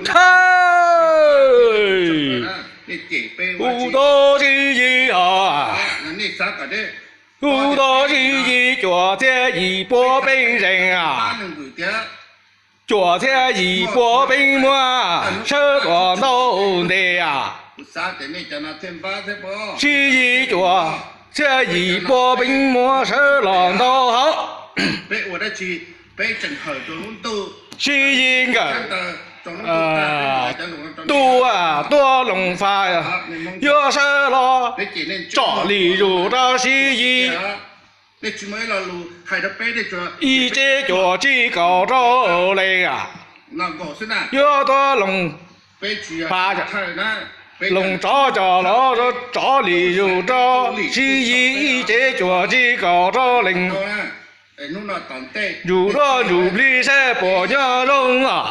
Thawj, kuv tus Tswv Yim os, kuv tus Tswv Yim cuam txhiab yim puab peeb zeem a, cuam txhiab yim puab peeb muab sawb los ntau ntev a. Tswv Yim cuam txhiab yim puab peeb muab sawb los ntau hauv. Tswv Yim nkawm tuaj, tuaj loos fais, yuav sawb los tsom li zus rau Tswv Yim. Ib tsev cuam tsib kaum rau leej a, yuav tuaj loos fais, loos tsov coj los tsom li zus rau Tswv Yim ib tsev cuam tsib kaum rau leej. Zus duab ntsuj plig saib puas nyob zoo os.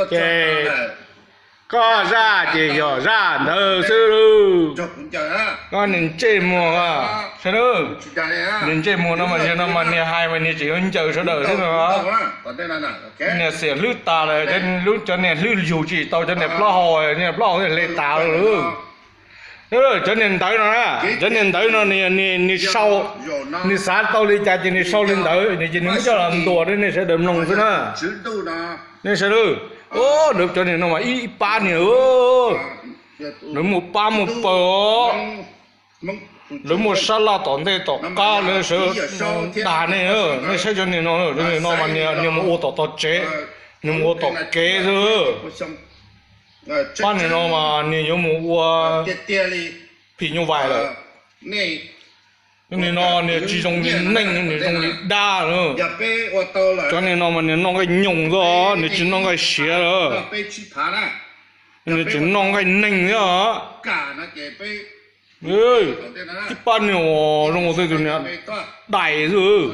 Ces koj zaj ces yog zaj ntawd xwb lauj. Koj niag ntsej muag, niag ntsej muag no mas, no mas niag hais mas niag tseem yuav ncaws sawv daws thiab no. Niag xiam hlwb tas lawm, cov niag hlwb yug tsis tau cov niag plaub hau, niag plaub hau hle tas lawm. Cov niag ntawv no na, cov niag ntawv no nws sau, nws xav tau li cas ces nws sau li ntawd, ces nws muab coj los ntuas rau nej sawv daws mloog xwb na. Nej sawv daws, cov niag no mas ib pab niag, lawv muaj pab muaj paws os. Lawv muaj sab laj tom ntej tom qab, lawv sawv dag nej, nej saib cov niag no, cov niag no mas niag mus ua tom tog tsev, niag mus ua tom kev xwb. Pab niag no mas niag yuav mus ua phim nyuj vais lawm. Cov niag no niag tsis zoo li neeg, niag zoo li dab lawm. Cov niag no mas niag noj nqaij nyoos xwb, niag tsis noj nqaij siav lawm. Niag tseem noj nqaij neeg thiab. Ib pab niag uas zoo ua tej tus niag dais xwb.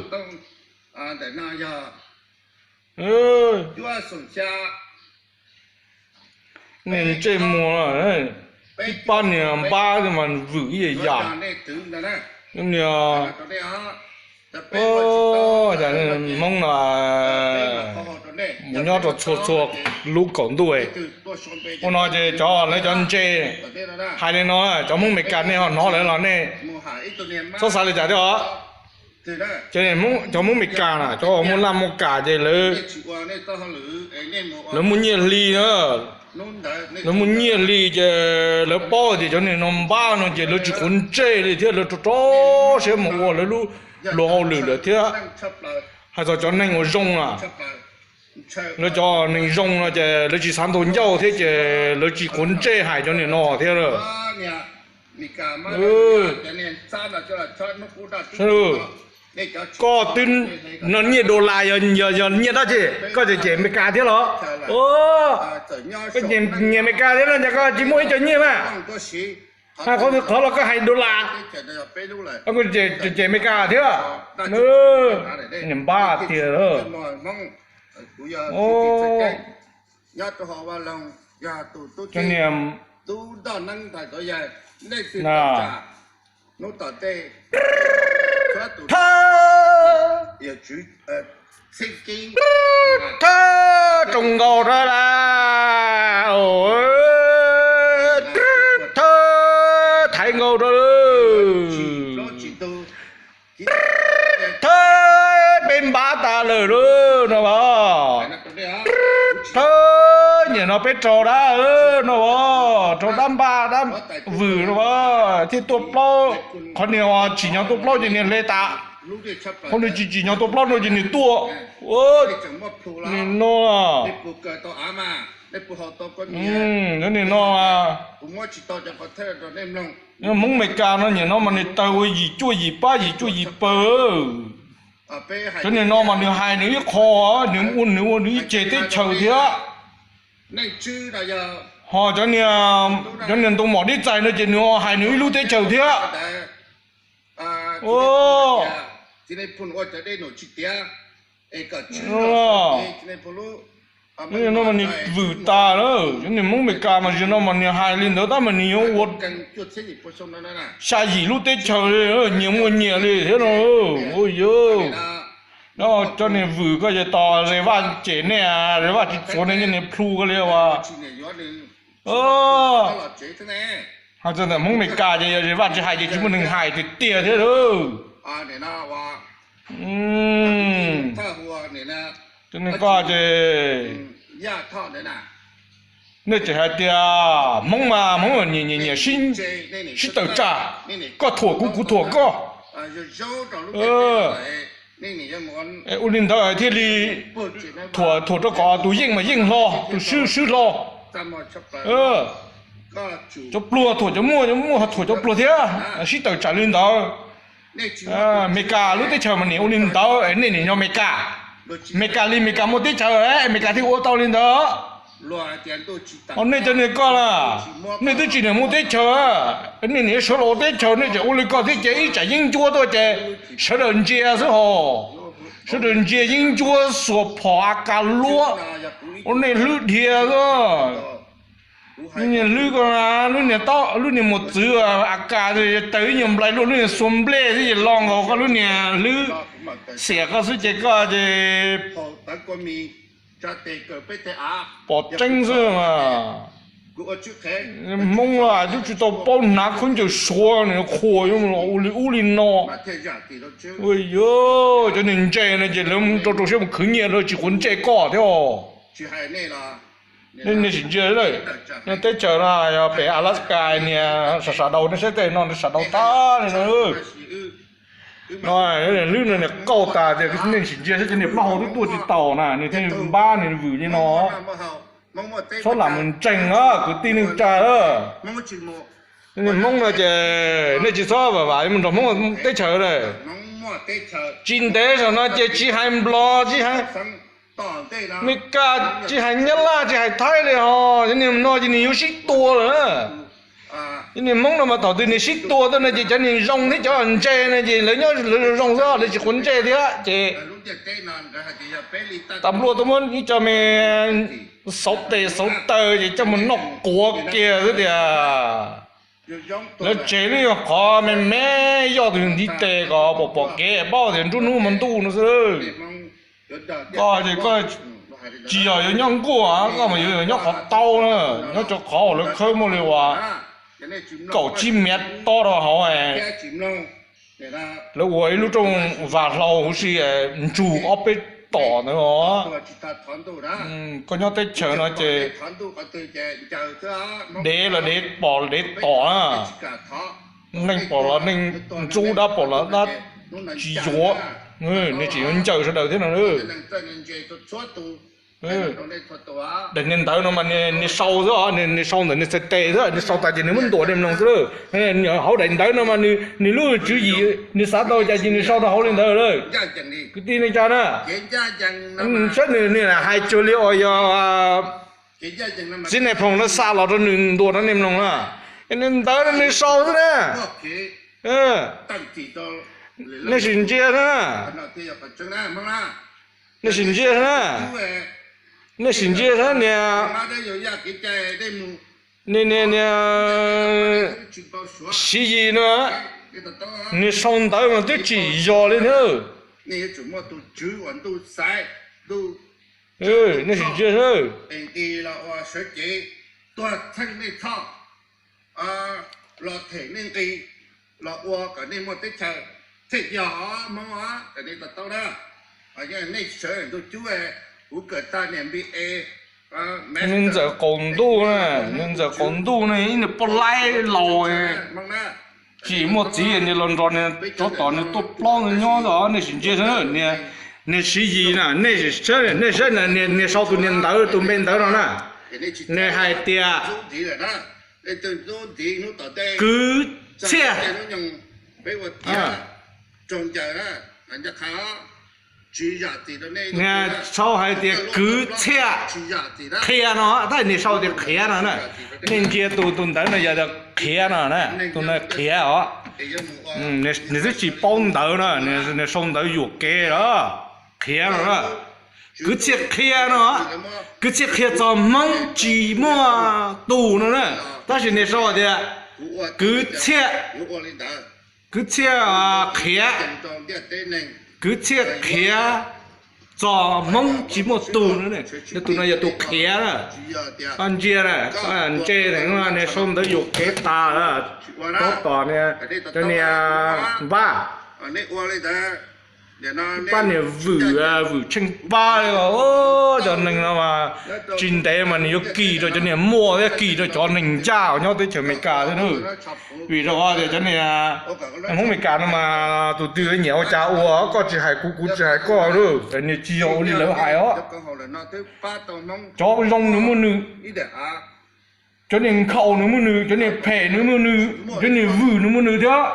Niag ntsej muag, ib pab niag npab mas vwm ib yam yam. Niag Hmoob no mus nyob rau txhua txhua lub kaum ntuj. Ua no ces cov lawv cov ntse hais li no, cov Hmoob Meskas nej ho hnov lawm los nej txhob xav li cas thiab os. Ces cov Hmoob Meskas na, cov uas muaj laj muaj kam ces lawv, lawv muaj nyiaj hli na, lawv muaj nyiaj hli ces lawv paub tias cov niag no npab no ces lawv tsis quav ntsej li thiab lawv rau rau siab mus ua lawv lub luag hauj lwm lawm thiab. Hais txog cov neeg uas zoo na, lawv cov neeg zoo no ces lawv tsis xav ntaus ncauj thiab ces lawv tsis quav ntsej hais cov niag no thiab. Koj twb noj nyiaj dollar, yog yog nyiaj dab tsi? Koj cem cem Meskas thiab los? Koj cem Meskas thiab los cas koj tsis muaj ib co nyiaj mas? Qhov los koj hais dollar, cem cem Meskas thiab. Niag npab tiag. Cov niag, thawj, thawj roos nkaus rau lawm, thawj thaiv nkaus rau lawm, thawj peb npab tas lawm lauj no as. Thawj niam no peb raug dab no as, raug dab npaj dab vwm no as, thiaj tuaj plaub. Qhov niag tsim nyog tuaj plaub ces niag hle tas, qhov niag tsis tsim nyog tuaj plaub no ces niag tuaj. Nim no cov niag no, Hmoob Meskas no niam no mas niag tawg ua yim cuaj yim pab yim cuaj yim pawg. Cov niag no mas nws hais nws ib qho, nws ua nws ua nws ib ceg teb chaws thiab. Ho cov niag ntoo mom dib txais no ces nws hais nws ib lub teb chaws thiab. No mas nws vwm tas lawm, cov niag Hmoob Amelikas mas zaum no mas nws hais li ntawd tab mas nws yuav ua xya yim lub teb chaws li, nyias muaj nyias li thiab no. Ua yuav, no cov niag vwm koj ces tos Zes Vaj cem nej, Zes Vaj tsis txuav nej, cov niag plhu koj li as. Hais txog ntawm Hmoob Amelikas ces yog Zes Vaj tsis hais ces tsis muaj neeg hais tiag tiag thiab lauj. Cov niag koj ces nej tseem hais tias Hmoob mas Hmoob nyiam nyiam sib tawm tsam, koj thuam kuv kuv thuam koj. Ua li ntawd thiaj li thuam, thuam rau kom tus yeej mas yeej hlo, tus swb swb hlo. Cov pluag thuam cov muaj, cov muaj ho thuam cov pluag thiab, sib tawm tsam li ntawd. Amelikas lub teb chaws mas niam ua li ntawd, nej niam nyob Amelikas, Amelikas li Amelikas muaj teb chaws, Amelikas thiaj ua tau li ntawd. Ho nej cov niag koj na, nej twb tsis niam muaj teb chaws, nej niam sawv los ua teb chaws, nej tseem ua li koj thiab ces ib tsam yeeb ncuab tuaj ces sawv daws ntsia xwb hos. Sawv daws ntsia yeeb ncuab xuas phom a kas luab, ua nej hlwb dhia xwb. Lub niag hlwb ko, lub niag taub, lub niag mos txwv a kas taws ib nyuag nplai luaj, lub niag xuas nplej xwb ces lo nkaus koj lub niag hlwb xiam koj xwb ces koj ces pom tseeb xwb mas. Hmoob los twb tsis tau paub hnav khaub ncaws Suav nws qhuas ua li ub li no. Ua yuav cov niag ntse no ces lawv rau rau siab mus khwv nyiaj, lawv tsis quav ntsej koj thiab os. Nej sim ntsia, teb chaws no yog pem Alaska niag sawv sawv daus, nej saib tej no sawv daus tag li no. No hlwb no niag qauj tas tias nej sim ntsia saib cov niag plaub hau twb tuaj tsis taus na, nws thiaj npab nws vwm li no. Txhob lam mus ntseeg kwv tij neej tsa. Hmoob no ces nej tsis txhob vam vam mus nrog Hmoob teb chaws lawm. Tsis ntev zaum no ces tsis hais Nplog, tsis hais Meskas, tsis hais Nyab Laj, tsis hais Thaib li hos, cov niag no ces nws yuav sib tua lawm. Cov niag Hmoob no mas thaum twg nws sib tua tuaj no ces cov niag zoo thiab cov ntse no ces lawv nyob lawv zoo xwb, lawv tsis quav ntsej thiab ces tas nplua tuaj muab ib co me xauv tes xauv taw ces coj mus noj quav kiag xwb tias lawv tseg lub qhov me me yoj tus ntiv tes kom pom pom kev paub tias nruab hnub hmo ntuj no xwb. Koj ces koj tsis yog yuav nyob nkuaj, koj mas yuav nyob qhov tau na, nyob cov qhov uas lawv khawb muaj li uas kaum tsib mev tob rau hauv. Lawv ua ib lub rooj vag hlau huv si ntsug ob peb tom ntawd os. Koj nyob teb chaws no ces dev los dev pom dev tom na, neeg pom los neeg ntxub, dab pom los dab tsis yuav. Nej tseem yuav ncaws sawv daws thiab no. Daim niag ntawv no mas niag sau xwb os, niag sau ntawm niag txhais tes xwb, niag sau tas ces nws muab ntuas nej mloog xwb lawm. Hauv daim ntawv no mas nws lub tswv yim nws xav tau cas ces nws sau rau hauv li ntawd lawm. Kwv tij neej tsa na, saib nws hais cuag li uas yog txiv Nais Phoo lawv xa los rau nws ntuas rau nej mloog na. Niag ntawv no nws sau xwb na. Nej sim ntsia na. Nej sim ntsia na. Nej sim ntsia na niag, niag, niag, niag Siv Yis no, niag sau ntawv mas twb tsim yog li thiab. Nej sim ntsia, nej ntxawm qaum ntuj na, nej ntxawm qaum ntuj na, ib niag poj laib laus tsis muaj txiv, nej los nrog niag tsov tom nws tuaj plaub nyob os. Nej sim ntsia, niag Siv Yis na, nej saib, nej saib niag sau tus niag ntawv, tus npe ntawv no na, nws hais tias kwv txhiaj. Niag sau hais tias kwv txhiaj qhia no, tab sis niag sau tias qhiav no na. Nej ntsia tus, tus ntawv no yog tias qhiav no na, tus no qhiav os. Nws twb tsis paub ntawv na, nws sau ntawv yuam kev los qhiav no na. Kwv Txhiaj qhia no, Kwv Txhiaj qhia txog Hmoob tsis muaj tus no na. Tab sis niag sau tias Kwv Txhiaj, Kwv Txhiaj qhia, Kwv Txhiaj qhia txog Hmoob tsis muaj tus no. Yog tus no yog tus qhia na. Koj ntsia na, ntse, niag sau ntawv yuam kev tas. Tab tom niag, cov niag npab, pab niag Vwm, Vwm Tsheej Pab li os. Cov neeg no mas tsis ntev mas nws yuav kis rau cov niag muaj thiab kis rau cov neeg ncaj uas nyob teb chaws Amelikas thiab na. Vim rau qhov tias cov niag Hmoob Amelikas no mas tus twg nyiam ua cas ua, koj tsis hais kuv, kuv tsis hais koj na. Nws tsis yog ua li lawv hais os. Cov zoo nws muaj nws, cov niag nkhaus nws muaj nws, cov niag phem nws muaj nws, cov niag vwm nws muaj nws thiab.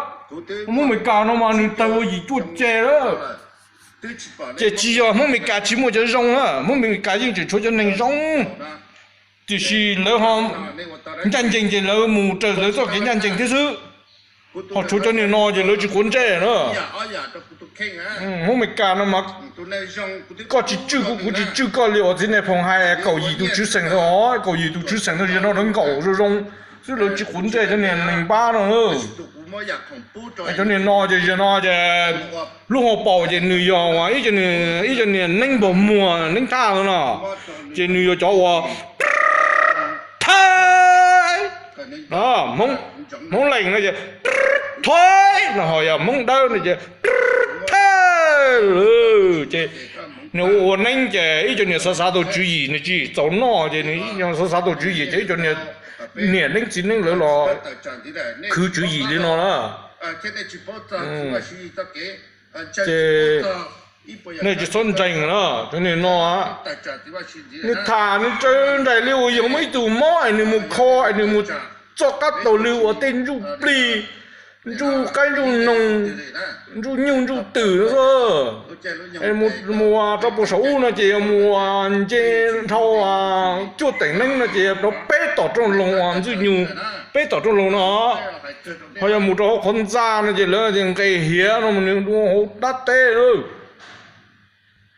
Hmoob Amelikas no mas nws tawg ua yim cuaj ce lawm. Ces tsis yog Hmoob Amelikas tsis muaj cov zoo na, Hmoob Amelikas yeej tseem tshuav cov neeg zoo, tiam sis lawv ho ncaj ncees ces lawv mus raws lawv txoj kev ncaj ncees thiab xwb. Ho tshuav cov niag no ces lawv tsis quav ntsej na. Hmoob Amelikas no mas koj tsis tswj kuv, kuv tsis tswj koj li uas txiv Nais Phoos hais kaum yim tus tswv xeem tau, kaum yim tus tswv xeem tau zaum no lawv nkaum zoo zoo xwb, lawv tsis quav ntsej cov niag neeg npab no. Cov niag no ces zaum no ces lub hauv paus ces nws yog ib co niag neeb npog muag neeb thaj no, ces nws yog cov uas thaib, Hmoob Leeg no ces thaib no, ho yog Hmoob Dawb no ces thaib. Ces nws ua neeb ces ib co niag xav xav tau tswv yim, nws tsis txaus noj ces nws xav xav tau tswv yim ces ib co niag niam neeb txiv neeb lawv los khwv tswv yim li no na. Ces nej tsis txhob ntseeg na, cov niag no, nws tham nws tsaws nraim li uas yog muaj ib tug mob es nws mus kho es nws mus txoj qab taug li uas tej ntsuj plig, ntsuj qaib ntsuj noog, ntsuj nyuj ntsuj twm no. Mus rau puag saum ub no ces yog mus nce dhau cuaj teem neeb no ces rau peb tom rooj loog uas ntxwj nyug, peb tom rooj loog no. Ho yog mus rau hauv qhov ntxa no ces lawv tias nqes hiav no nws dua hauv dab teb lawm.